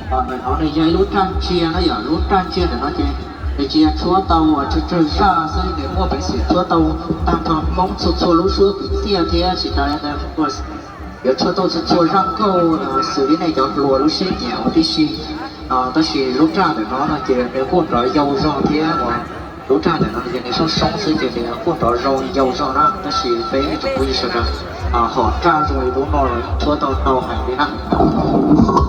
Ntawm no nws yog ib lub raj ntsia no, yog lub raj ntsia ntawm no ces nws tsis yog tshuab tau tsawg tsawg zaj xwb, nws muaj peev xwm tshuab tau tag nrho Hmoob txhua txhua lub suab kwv txhiaj thiab tsis tas li ntawd yuav tshuab tau txhua txhua zaj nkauj xws li nej cov hluas lub siab nyiam huv tib si. Tab sis lub raj ntawm no no ces nws kuj nrov yau zog thiab, lub raj ntawm no ces nws soob soob xwb ces nws kuj nrov yau zog na, tab sis peb ib tsoom phooj ywg sawv daws hom raj zoo li lub no los yeej tshuab tau ntau heev li na.